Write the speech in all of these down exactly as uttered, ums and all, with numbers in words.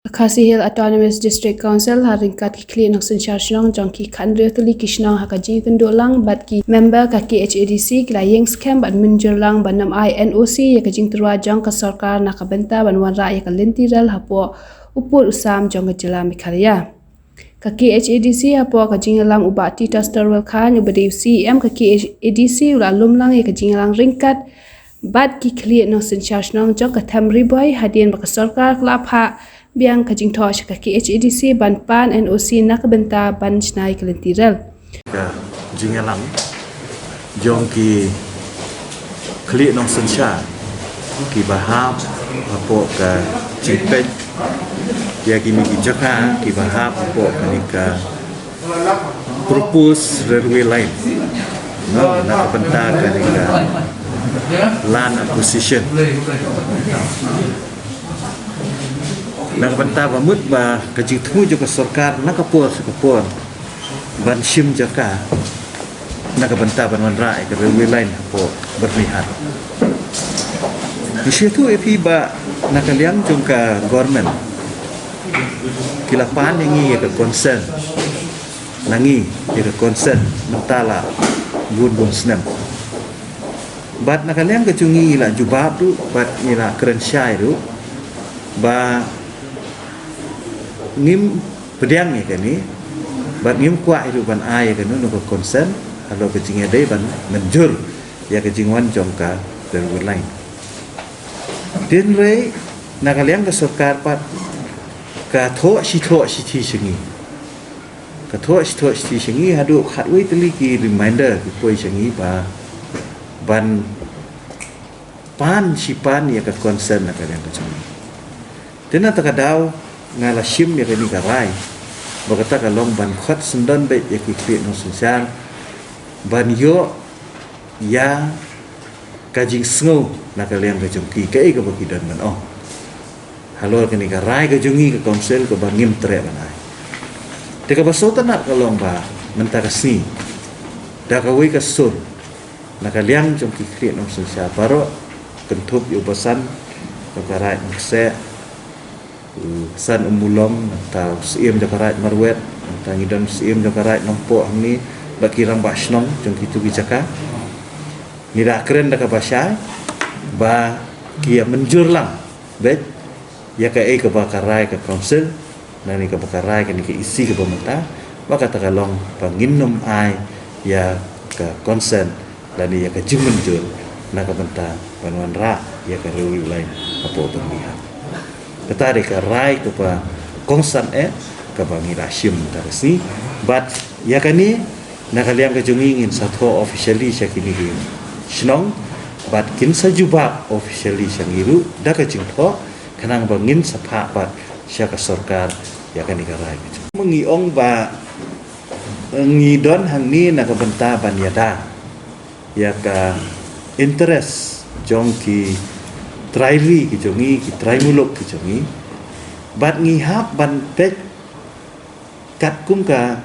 Khasi Hills Autonomous District Council ha ryngkat ki khlieh nongsynshar shnong jong ki khathynriew tylli ki shnong ha ka jingïakynduh lang bad ki member ka K H A D C ki la ïeng skhem bad mynjur lang ban ym ai N O C ïa ka jingtyrwa jong ka sorkar na ka bynta ban wanrah ïa ka lynti rel hapoh u pud u sam jong ka jylla Meghalaya. Ka K H A D C hapoh ka jingïalam u Bah Titus Torwell Chyne uba dei u C E M ka K H A D C u la lum lang ïa ka jingïalang ryngkat bad ki khlieh nongsynshar shnong jong ka Them Ri Bhoi hadien ba ka sorkar ka la phah biang ka jingthoh sha ka K H A D C ban pan N O C na ka bynta ban shna ïa ka lynti rel. Ka jingïalang jong ki khlieh nongsynshar kiba hap hapoh ka jingpeit ïa kine ki jaka kiba hap hapoh kane ka proposed railway line, no, na ka bynta kane ka land acquisition. Na ka bynta ba mut ba ka jingthmu jong ka sorkar na ka por sha ka por ban shim jaka na ka bynta ban wanrah ïa ka railway line hapoh Byrnihat. Ngi sngewthuh ïa phi ba na ka liang jong ka government ki la pan ïa ngi ïa ka consent, na ngi ïa ka consent mynta la bun bun snem. Bad na ka liang ka jong ngi ngi la jubab ruh bad ngi la kren shai ruh ba ngim pdiang ïa kane bad ngim kwah ruh ban ai ïa kane na ka consent halor ka jingïadei ban mynjur ïa ka jingwan jong ka railway line. Hynrei na ka liang ka sorkar pat ka thoh shi thoh shi thi sha ngi. Ka thoh shi thoh shi thi sha ngi haduh khatwei tylli ki reminder ki poi sha ngi ba ban pan shi pan ïa ka consent na ka liang ka jong ngi. Te na kata ka daw nga la shim ïa kane ka rai ba kata ka long ban khot syndon beit ïa ki khlieh nongsynshar ban ïoh ïa ka jingsngew na ka liang ka jong ki kaei kaba ki don ban ong halor kane ka rai ka jong ngi ka council kaba ngim treh ban ai. Te kaba sngewtynnat ka long ba mynta ka sngi da kawei ka sur na ka liang jong ki khlieh nongsynshar baroh, kynthup ïa u basan jong ka Raid Nongkseh, u basan Ummulong, nangta u syiem jong ka Raid Marwet, nangta ngi don u syiem jong ka Raid Nongpoh hangne bad ki rangbah shnong jong kitu ki jaka. Ngi da kren da kaba shai ba ki ïa mynjur lang beit ïa kaei kaba ka rai ka council, lane kaba ka rai kane ka E C kaba mynta, ba kata ka long ba ngin nym ai ïa ka consent lane ïa ka jingmynjur na ka bynta ban wanrah ïa ka railway line hapoh Byrnihat. Kata dei ka rai kaba kongsan eh kaba ngi la shim mynta ka sngi. Bad ïa kane na ka liang ka jong ngi ngin sa thoh officially sha kine ki shnong bad kin sa jubab officially sha ngi ruh da ka jingthoh khnang ba ngin sa phah pat sha ka sorkar ïa kane ka rai ka jong ngi. Ngi ong ba ngi don hangne na ka bynta ban ïada ïa ka interest jong ki trai ri ki jong ngi, ki trai muluk ki jong ngi. Bad ngi hap ban peit katkum ka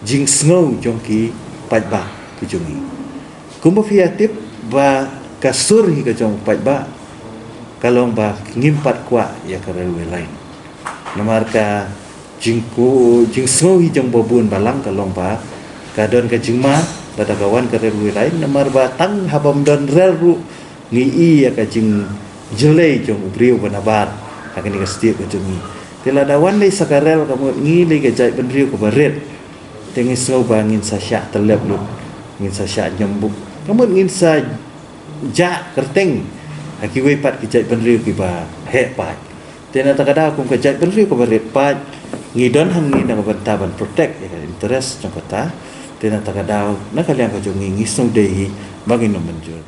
jingsngew jong ki paidbah ki jong ngi. Kumba phi ïa tip ba ka sur hi ka jong u paidbah ka long ba ngim pat kwah ïa ka railway line. Namar ka jingku, jingsngew hi jong ba bun balang ka long ba ka don ka jingma lada ka wan ka railway line, namar ba tang haba ym don rel ruh ngi i ïa ka jingjyllei jong u briew ba nabar ha kane ka state ka jong ngi. Te lada wan lei sa ka rel ka mut ngi lei ka jaitbynriew kaba rit. Te ngi sngew ba ngin sa shah tyllep lut, ngin sa shah nyambuk, ka mut ngin sa jah kyrteng ha kiwei pat ki jaitbynriew kiba heh paid. Te na kata ka daw kum ka jaitbynriew kaba rit paid, ngi don hangne na ka bynta ban protect ïa ka interest jong kata. Te na kata ka daw na ka liang ka jong ngi ngi sngewdei hi ba ngin nym mynjur.